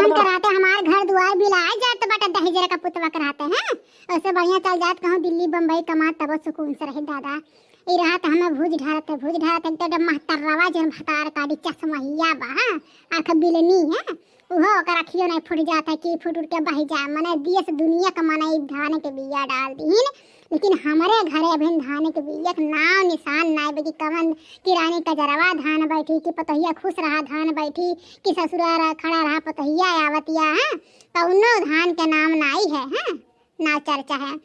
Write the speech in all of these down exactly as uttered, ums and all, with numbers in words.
के रहते हमार घर दुआर बिलाए जात बाटे दहिजर का पुतवा के रहते हैं। ओसे बढ़िया चल जात कहूँ दिल्ली बम्बई कमात तब सुकून से रही दादा। ई रहत हमें भूज ढारत है, भूज ढारत है, तो महतरवा जन भतार काटी चश्महिया बा, हाँ, आँख बिलनी है। उहो ओकर अखियो नहीं फूट जात है कि फूट उठ के बह जाए। मने देश दुनिया के मने ई धान के बिया डाल दीन, लेकिन हमरे घरे अभी धान के बिया के नाव निशान नाई बा कि कवन किरानी कजरवा धान बैठी, कि पतोहिया खुश रहा धान बैठी, कि ससुरा रहा, खड़ा रहा पतोहिया आवतिया, हाँ, कौनो धान के नाम नाई है, हाँ, ना चर्चा है।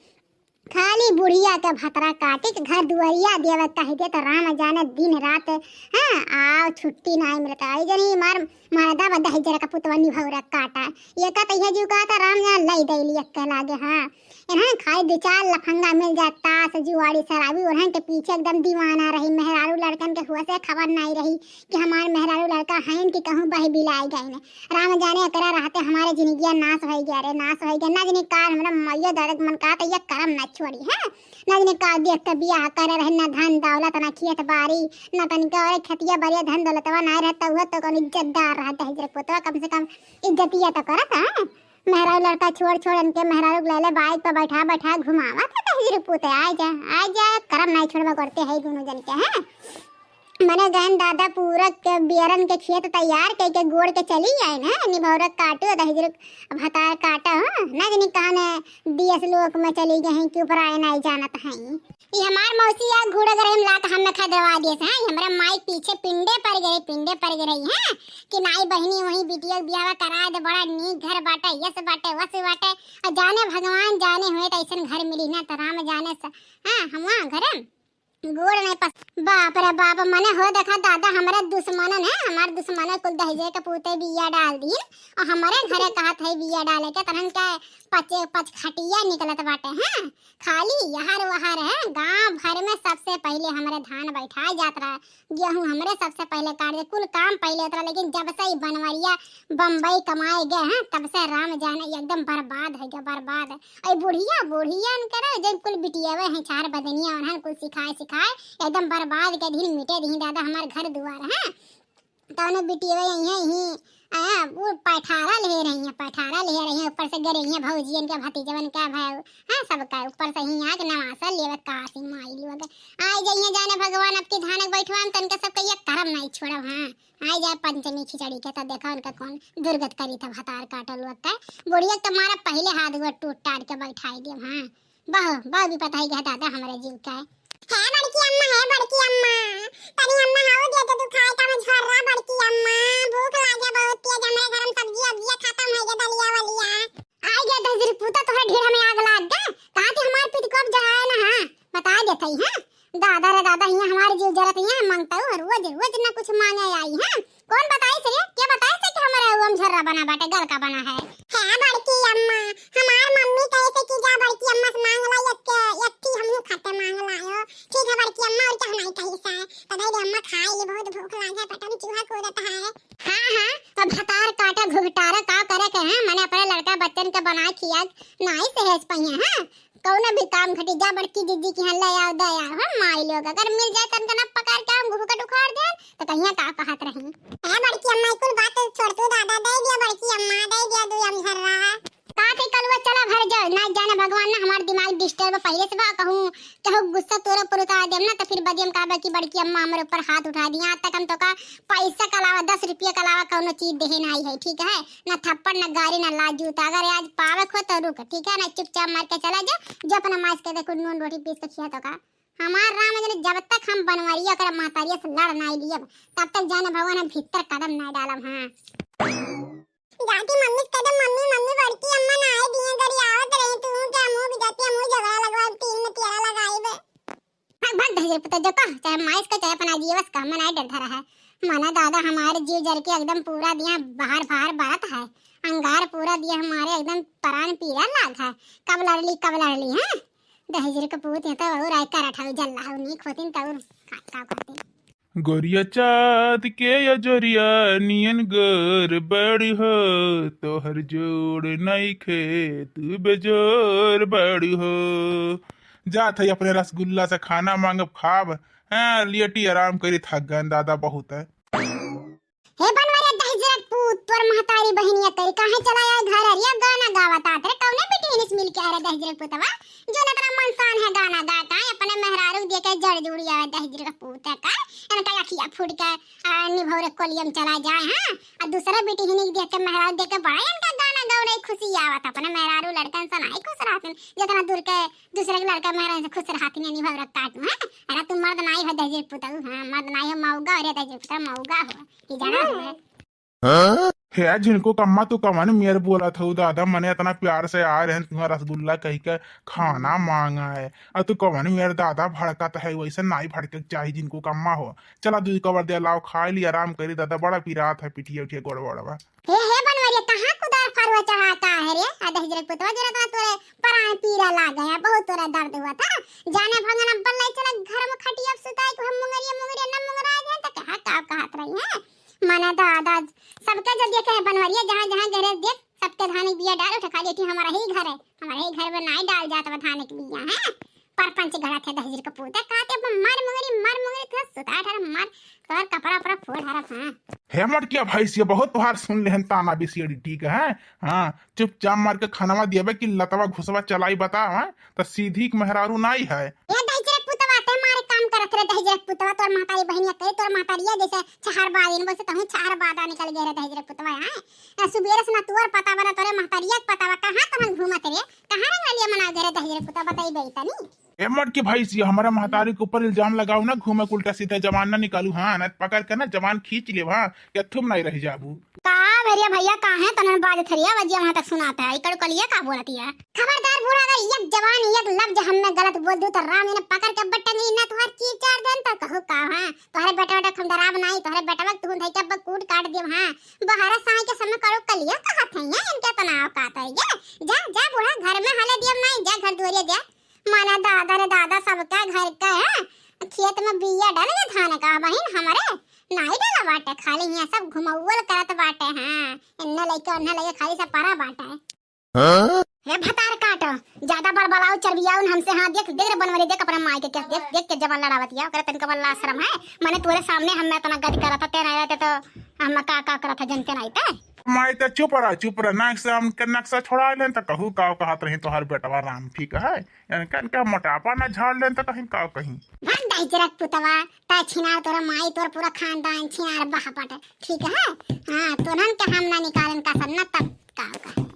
खाली बुढ़िया के भतरा काटी के घर दुआरिया देवे कह दे तो राम जाने दिन रात, हाँ, आओ छुट्टी नाई मिलता। आई जनी मार मरदा बा दहिजर का पुतवा निभौरा काटा। ये का तैया जीव का तो राम जाने लई दैली एक के लागे, हाँ। इन्हें खाई दो चार लफंगा मिल जाता, सजुआड़ी शराबी, उन्हें के पीछे एकदम दीवाना रही। मेहरारू लड़कन के हुआ से खबर नाई रही कि हमार मेहरारू लड़का हैं कि कहूँ बह बिलाई गए ने। राम जाने एकरा रहते हमारे जिंदगिया नाश हो गया रे, नाश हो गया। ना जाने का हमरा मइयो दर्द मन का तो ये करम ना छोड़ी है। ना जाने का देख के बियाह करे रहे, ना धन दौलत, ना खेत बाड़ी, ना तनिका और खेतिया बाड़िया धन दौलतवा ना रहे, तो वो तो कौन इज्जतदार रहा दहिजर पुतवा, कम से कम इज्जतिया तो करत है। मेहरारू लड़का छोड़ छोड़ इनके मेहरारू ले ले बाइक पर बैठा बैठा घुमावा था दहिजर पुते। आ जा, आ जा, करम नाई छोड़वा करते है दोनों जन के, हैं? मने गहन दादा पूरा के बियरन के खेत तैयार कई के गोड़ के चली आए ना, निभौरा काटो दहिजर भतार काटा हो, ना जानी कहाँ ने डीएस लोक में चली गए हैं कि ऊपर आए नाई जानत हैं। ई हमार मौसी आ घूड़े गरही में लात हमें खा देवा दिए से, हैं? हमरा माई पीछे पिंडे पर गए, पिंडे पर गए रही, हैं? कि नाई बहिनी वही बिटिया के बियाह करा दे, बड़ा नीक घर बाटे, यस बाटे, वस बाटे। आ जाने भगवान जाने हुए तो ऐसन घर मिली ना तो राम जाने से, हाँ, हम वहाँ घर गोड़ नहीं पस-, बाप रे बाप, मने हो देखा दादा, हमरे दुश्मनन है, हमार दुश्मन कुल दहिजे के पूते बिया डाल दीन और हमरे घरे कहत है बिया डाले के, तनन के पचे पच खटिया निकलत बाटे, हैं? खाली यहर वहर है, गांव भर में सबसे पहले हमरे धान बैठाए जात रहा, गेहूं हमरे सबसे पहले काट दे, कुल काम पहले होत रहा, लेकिन जब से ई बनवरिया बम्बई कमाए गए हैं, तब से राम जाने एकदम बर्बाद है गया, बर्बाद। अरे बुढ़िया, बुढ़िया इनके रहे, जब कुल बिटियावे हैं चार बदनिया, उन्हन कुल सिखाए, सिखाए, एकदम बर्बाद के दिन मिटे दही दादा हमार घर दुआर, हैं? तौने बिटियावे यहीं, यहीं, आ, वो पैठारा ले रही हैं, पैठारा ले रही हैं, ऊपर से गे रही हैं भौजियन के, भतीजवन के, भाई, हाँ, सबका ऊपर से ही आके नवासा लेवे काशी माई लोग। आए जइहे जाने भगवान अब की धानक बैठवान, तनके सबके ये करम नहीं छोड़ब, हाँ। आए जाए पंचमी खिचड़ी के, तो देखा उनका कौन दुर्गत करी था भतार काटल लोग का। बुढ़िया के तो मारा पहले हाथ गोड़ टूट टाट के बैठाई देब, हाँ। बहु, बहु भी पता ही गया दादा हमारे जीव का है। है बड़की अम्मा, है बड़की अम्मा, तनी अम्मा हाउ दे दे तू खाए का मझोर्रा बड़की अम्मा, भूख लागे बहुत तेज, हमरे घर में सब्जी अब्जिया खत्म है गया, दलिया वलिया। आए गया दहिजर पूता तोहरा ढेर हमें आग लाग गए, कहा थी हमार पितकोप जलाए ना, हाँ, बता देते ही, हाँ। दादा रे दादा, हियाँ हमार जीव जरत हियाँ, मांगता हूँ, रोज, रोज ना कुछ मांगे आई, हाँ। कौन बताइस रे? के बताइस कि हमारे उम झर्रा बना बाटे, गल का बना है? है बड़की अम्मा, हमार मम्मी कहे से कि जा बड़की अम्मा से मांग ला, एक, एक थी हमहू खाते मांग लायो। ठीक है बड़की अम्मा, और क्या नहीं कही से? तो दे दे अम्मा खाए ले, बहुत भूख लागे, पता नहीं चूहा कूदत है। हाँ, हाँ, तो भतार काटा घुघटारा का करे के हैं? मने अपने लड़का बच्चन के बनाए खिया नाई सहेज पहिया, हाँ? कौनो भी काम घटी जा बड़की दीदी की यहाँ ले आओ, दे आओ, हम माई लोग अगर मिल जाए तनका ना पकड़ के हम घूघट उखाड़ दे, तो कहिया का कहत रही। ए बड़की अम्मा, कुल बात छोड़ तू दादा, दे दिया बड़की अम्मा, दे दिया दू अम झर्रा। का थे कलुआ, चला घर जाओ, ना जाने भगवान ना हमार दिमाग डिस्टर्ब पहले से बा, कहूँ केहू गुस्सा तोरे पर उतार देम ना, तो फिर बदियम कहबे कि बड़की अम्मा हमरे ऊपर हाथ उठा दी। आज तक हम तो का पैसा के अलावा, दस रुपया के अलावा कौनो चीज देहे नाई है, ठीक है? ना थप्पड़, ना गारी, ना लात जूता। अगर आज पावे को तो रुक, ठीक है? ना चुपचाप मार के चला जा, जो अपना माइस के देखो नून रोटी पीस के खिया तो का। हमार राम जने जब तक हम बनवरिया ओकरा महतारिया से लड़ नाई लियब, तब तक जाने भगवान हम भीतर कदम नाई डालब। हाँ। जाती मम्मी से कह दे, "मम्मी, मम्मी, बड़की अम्मा ना आए दिए, गरी आवत रही, तू के मुंह भी जाती, मुंह झगड़ा लगवा, तीन में तेरा लगाई बे।" भाग, भाग, दहिजर पुता, जो कह, चाहे माइस का, चाहे अपना जीवस का, मना डर धरा है। मना दादा, हमारे जीव जर के एकदम पूरा दिया बाहर, बाहर बरत है, अंगार पूरा दिया हमारे एकदम परान पीरा लाग है। कब लड़ली, कब लड़ली, हैं? दहिजर के पूत, यहाँ तो और आए कर अठाऊ जल रहा, नहीं खोतिन तो और का, का खोतिन। गोरिया चाँद के अजोरिया नियन गोर बड़ी हो, तोहर जोड़ नइखे, तू बेजोर बड़ी हो। जात है अपने रसगुल्ला से खाना मांगब खाब, हाँ, लियटी आराम करी, थक गए दादा बहुत है। हे बनवरिया दहिजर के पूत, तोर महतारी बहिनिया करी काहे चला आए घर अरिया गाना गावत आत रे, कौने बिटिनिस मिल के अरे दहिजरे पुतवा, जो न तेरा मनसान है गाना गा का, अपने मेहरारू के देखे जड़ जुड़ी आवे दहिजरे पुतवा का, इनका अखिया फूट के, आ, निभौरे कोलियम चला जाए, हाँ, आ दूसरा बिटिनिस देख के मेहरारू देख के बड़ा इनका गाना गौरे खुशी आवत, अपने मेहरारू लड़कन से नाई खुश रहतिन, जितना दूर के दूसरे के लड़का मेहरारू से खुश रहतिन, निभौरे काट में, हाँ, अरे तू मर्द नाई हो दहिजरे पुतवा, हाँ, मर्द नाई हो मौगा, अरे दहिजरे पुतवा मौगा हो, ये जाना है। हे झिनको कम्मा, तू कवन मेर बोलत हऊ दादा? मने इतना प्यार से आए रहन तुहां रसगुल्ला कहि के खाना मांगा है, अउ तू कवन मेर दादा भड़कत है? वैसे नाई भड़के के चाही झिनको कम्मा हो। चला दूध कवर दे लाओ, खाई ली, आराम करी दादा, बड़ा पिरात है पिठिया उठिया गोड़ वोड़वा। हे हे बनवरिया, कहाँ कुदार फरुआ चढ़ा का है रे? आ दहिजरे पुतवा जरा तना तोरे परान पीरा लागे है, बहुत तोरा दर्द हुआ था। जाने भगन अब बल्लाई चला घर में खटिया अब सुताई को हम मुंगरिया मुंगरिया न मुंगरा जाए तो कहा का कहत रही है। मने दादा, सबके जब देखे हैं बनवरिया, जहाँ जहाँ गहरे देख, सबके धान के बिया डाल उठे, खाली एठी हमारा ही घर है, हमारे ही घर में नाई डाल जात बा धान के बिया, हैं? परपंच गढ़त है दहिजर के पूते, काते अब मर मुंगरी, मर मुंगरी, तो सुता ठहर मर, तोर कपड़ा उपड़ा फोड़ हरप, हाँ। हे मटकिया भैंसिया, बहुत तोहार सुन लेहन ताना बिसेड़ी, ठीक है? हाँ, चुपचाप मार के खानवा दियाबे कि लतवा घुसवा चलाई बता, हाँ? तो सीधी के मेहरारू नाई है। ए दहिजरे पुतवा, ते मारे काम करत रे दहिजरे पुतवा, तोर महतारी बहनिया कहे, तोर महतारिया जैसे छहर बादिन, वैसे तहूँ छहर बादा निकल गए रे दहिजरे पुतवा, हैं? ना सुबेरे से ना तोर पता बा, ना तोरे महतारिया के पता बा, कहाँ तहन घूमत रे? कहाँ रंगलिया मना गए रे दहिजरे पुतवा, बताई बे तनी। ए मटकी भैंसिया, हमारा महतारी के ऊपर इल्जाम लगाऊ ना, घूमे के उल्टा सीधा जबान ना निकालू, हाँ? ना पकड़ के ना जबान खींच लेब, हाँ? कि थुम नहीं रह जाबू। का भेरिया भैया, काहे तनन बाजत हरिया? वजिया वहाँ तक सुनात है, इकड़ कलिया का बोलत है? खबरदार बूढ़ा, अगर एक जबान, एक लफ्ज हम्मे गलत बोल दू, तो राम इन्हें पकड़ के बट्टन इन्हें तुहार चीर चार देन, तो कहू का, हाँ? तोहरे बेटा, बेटा हम डराब नाई, तोहरे बेटवा के तुहूँ धई के अब कूट काट देब, हाँ? बहरा साई के समय करो कलिया कहत है, ये इनके तनाव का तो ये? जा, जा बूढ़ा, घर में हले दियब नाई, जा घर दुआरिया जा। माना दादा रे दादा, सबका घर का है, खेत में बिया डाले धान का, बहिन हमरे नाई डाला बाटे, खाली यहाँ सब घुमौल करत बाटे, हाँ, इन्ने लइके उन्ने लइके खाली सब परा बाटे। हाँ? हे भतार काटो, ज्यादा बड़बड़ाऊ चरबियाऊ न हमसे, हाँ, देख, देख रे बनवरी, देख अपने माई के, देख, देख, देख के जबान लड़ावत या, ओकरे तनिक बल्ला शर्म है, मने तोरे सामने हम इतना गद करत, ते नहीं रहते तो हम का, का करत है, जनते नहीं ते। माई त चुप रह, चुप रह, नाक से हमके नक्शा छोड़ा लेन त कहू का कहत रही तोहार बेटवा राम, ठीक है? इनका, इनका मोटापा ना झाड़ लेन त कहीं का कहीं। भाग दहिजरक पुतवा, ता छिनार तोरा माई तोर पूरा खानदान छिनार बहपट, ठीक है? हाँ, तोरन के हम ना निकालन का सन्ना तब का कहे।